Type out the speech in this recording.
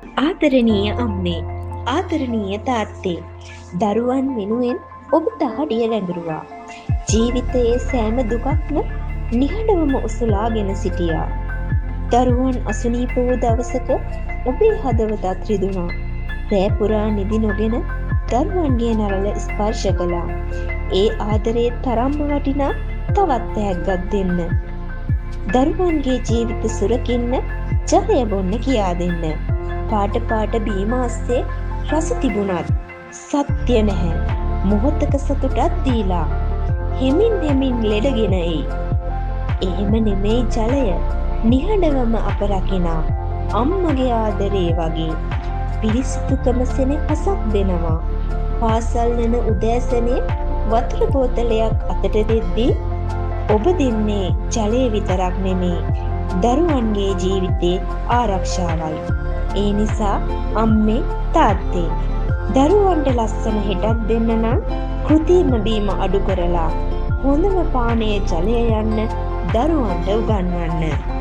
ආදරණීය අම්මේ, ආදරණීය තාත්තේ, දරුවන් වෙනුවෙන් ඔබ දහඩිය වැගිරුවා. ජීවිතයේ සෑම දුකක්ම නිහඬවම උසුලාගෙන සිටියා. දරුවන් අසනීප වූ දවසක ඔබේ හදවතත් රිදුණා. රෑ පුරා නිදි නොගෙන දරුවන්ගේ නළල ස්පර්ශ කළා. ඒ ආදරේ තරම්ම වටිනා තවත් තෑග්ගක් දෙන්න. දරුවන්ගේ ජීවිත සුරකින්න ජලය බොන්න කියා දෙන්න. පාට පාට බීම අස්සේ රස තිබුණත් සත්‍ය නැහැ. මොහොතක සතුටක් දීලා හෙමින් හෙමින් ලෙඩගෙන එයි. එහෙම නෙමෙයි ජලය. නිහඬවම අප රකිනා අම්මගේ ආදරේ වගේ පිරිසිදුකම සෙනෙහසක් දෙනවා. පාසල් යන උදෑසනේ වතුර බෝතලයක් අතට දෙද්දී ඔබ දෙන්නේ ජලය විතරක් නෙමේ, දරුවන්ගේ ජීවිතේ ආරක්ෂාවයි. ඒ නිසා අම්මේ, තාත්තේ, දරුවන්ට ලස්සන හෙටක් දෙන්න නම් කෘතිම බීම අඩු කරලා හොඳම පානය ජලය යන්න දරුවන්ට උගන්වන්න.